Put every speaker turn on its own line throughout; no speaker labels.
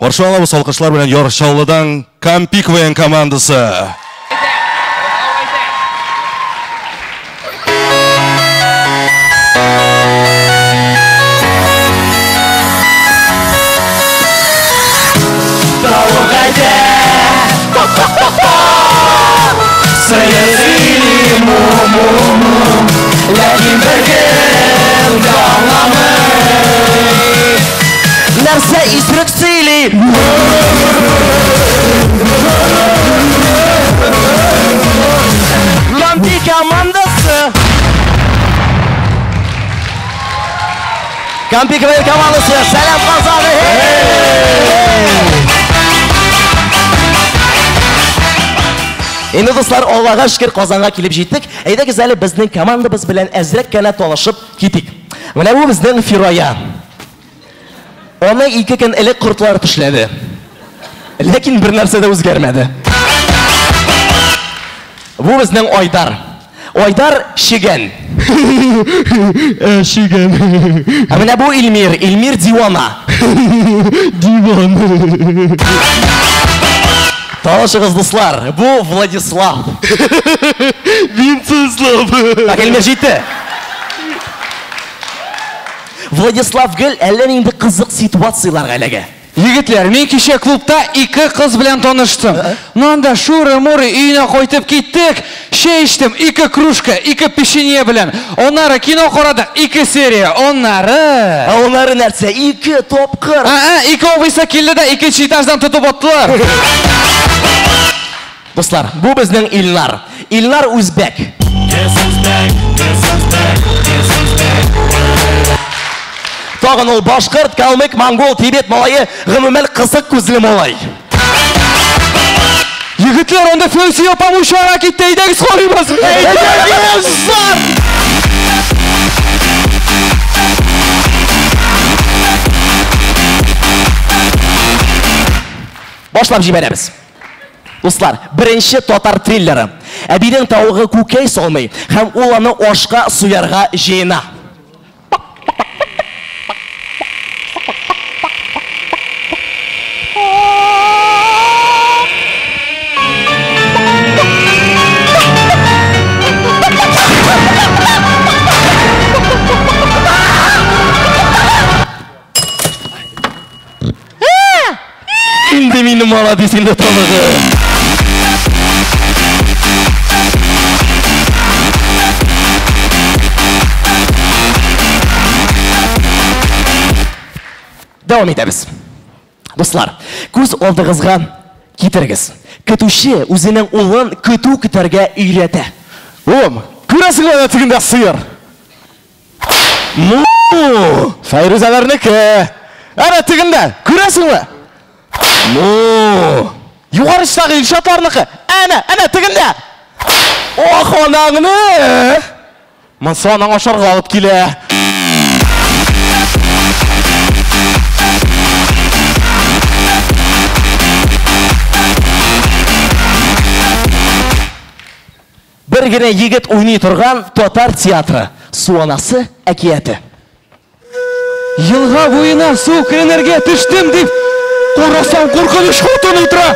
Каршы алабыз алкышлар белән Яр Чаллыдан Кампи КВН командасы.
Нәрсә исерек сөйли? Кампи командасы. Кампи КВН командасы. Сәлам, Казан! Инде, дуслар, Аллага шөкер, Казанга килеп җиттек. Әйдәгез әле безнең командабыз белән әзрәк кенә танышып китик. Менә бу безнең Фирая. Аны 2 көн элек кортлар тешләде. Ләкин бер нәрсә дә үзгәрмәде. Бу безнең Айдар. Айдар чегән.
Чегән.
Ә менә бу Илмир. Илмир дивана.
Диван.
Танышыгыз, дуслар, бу Владислав.
Винцеслав.
Так, Илмир җитте. Владислав гел әллә нинди кызык ситуацияләргә эләгә.
Егетләр, мин кичә клубта 2 кыз белән таныштым. Ну анда шуры-муры өенә кайтып киттек. Чәй эчтем, 2 кружка, 2 печенье белән. Аннары кино карадык, 2 серия. Аннары...
Ә аннары нәрсә? 2 тапкыр.
А, 2 абыйсы килде дә 2 этаждан тотып аттылар.
Дуслар, бу безнең Илнар. Илнар үзбәк. Тагын ул башкорт, калмык, монгол, тибет малае, гомумән кызык күзле малай.
Егетләр, анда Фәүзия апам учарга китте, әйдәгез карыйбыз.
Әйдәгез! Башлап җибәрәбез. Дуслар, беренче татар триллеры. Әбинең тавыгы күкәй салмый һәм ул аны ашка суярга җыена. Инде минем молодец инде тавыгы. Дәвам итәбез. Дуслар, күз алдыгызга китерегез. Көтүче үзенең улын көтү көтәргә өйрәтә.
Улым, күрәсеңме әнә тегендә сыер?
Му!
Фәйрүзәләрнеке. Әнә тегендә, күрәсеңме?
Му!
Югары очтагы Илшатларныкы. Әнә, әнә тегендә.
Ох, анаңны!
Монсы анаң ашарга алып килә.
Бер генә егет уйный торган татар театры. Су анасы әкияте.
Елга буена су керенергә төштем дип, карасам куркыныч хатын утыра.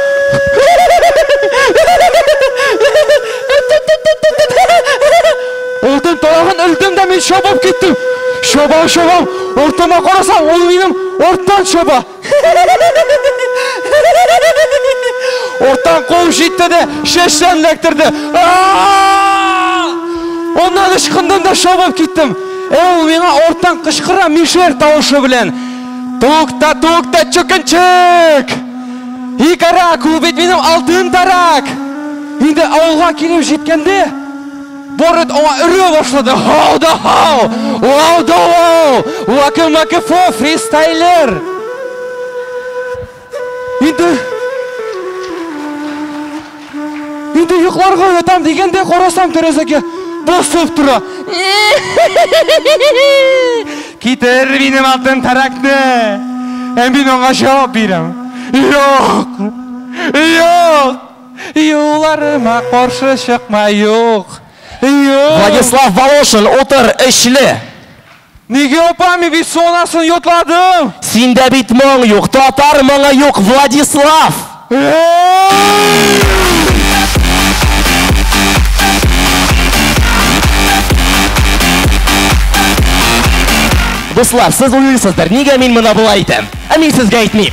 Алтын таягын элдем дә мин чабып киттем. Чабам, чабам, артыма карасам, ул минем арттан чаба. Арттан куып җитте дә чәчтән эләктерде. Аннан ычкындым да чабып киттем. Ул миңа арттан кычкыра мишәр тавышы белән. Тукта, тукта, чүкенчек! Икарак, ул бит минем алтын тарак! Инде авылга килеп җиткәндә, Борет аңа өрә башлады. Хау да хау! Вау да вау! Вакы-макы фо, фристайлер! Инде йокларга ятам дигәндә карасам тәрәзәгә басып тора. Китер минем алтын таракны! Ә мин аңа җавап бирәм. Юк! Юк! Юлларыма каршы чыкма, юк! Юк!
Владислав Волошин, утыр, эшле.
Нигә, апа, мин бит сонасын йотладым.
Синдә бит моң юк, татар моңы юк, Владислав! Дуслар, сез уйлыйсыздыр, нигә мин моны болай әйтәм? Ә мин сезгә әйтмим.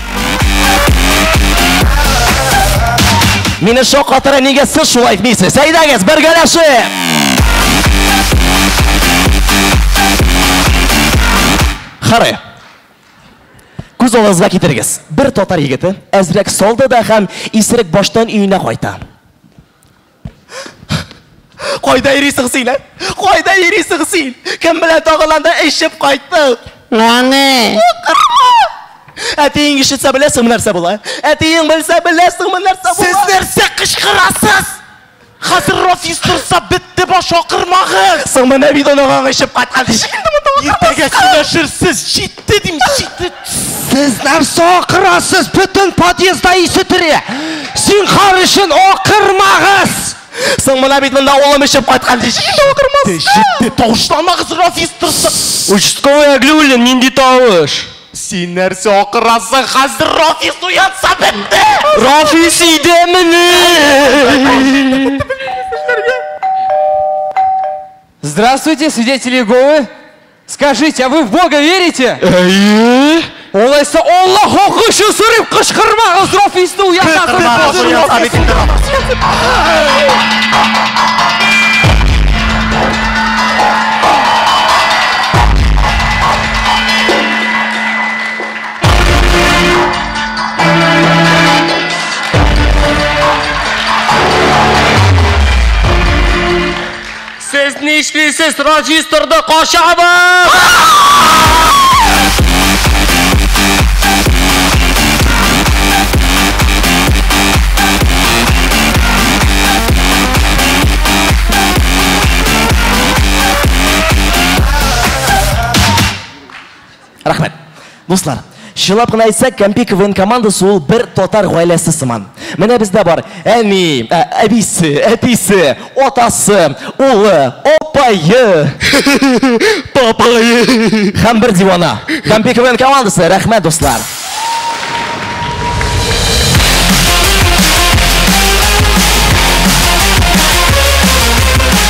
Мине шаккатыра, нигә сез шулай әйтмисез? Әйдәгез, бергәләшеп! Харе. Күз алдыгызга китерегез. Бер татар егете әзрәк салды да һәм исерек баштан өенә кайта. Кайда йөрисең син, ә? Кайда йөрисең син? Кем белән тагын анда эчеп кайттың?
Нәни.
Әтиең ишетсә беләсеңме нәрсә була? Әтиең белсә беләсеңме нәрсә була?
Сез нәрсә кычкырасыз? Хәзер Рафис торса бетте баш акырмагыз.
Соң менә бит оныгың эчеп кайткан дишек инде монда.
Иртәгә сөйләшерсез. Җитте дим, җитте.
Сез нәрсә акырасыз? Бөтен подъездда ишетелә. Зинһар өчен акырмагыз.
Соң менә бит монда улым эчеп кайткан дишек инде акырмас.
Җитте, тавышланмагыз, Рафис торса.
Участковый Әглиуллин, нинди тавыш?
Син нәрсә акырасың? Хәзер Рафис уянса бетте.
Рафис өйдәмени?
Здравствуйте, свидетели Иеговы. Скажите, а вы в Бога верите?
Әйе.
Алайса Аллаһ хакы өчен сорыйм, кычкырмагыз, Рафисны уятасыз.
Уянса бит инде Рафис.
Сез нишлисез? Рафис торды, качабыз!
Рәхмәт. Дуслар, чынлап кына әйтсәк, Кәмпи КВН командасы ул бер татар гаиләсе сыман. Менә бездә бар әни, әбисе, әтисе, атасы, улы, апае,
Папае.
һәм бер дивана. Кәмпи КВН командасы, рәхмәт, дуслар.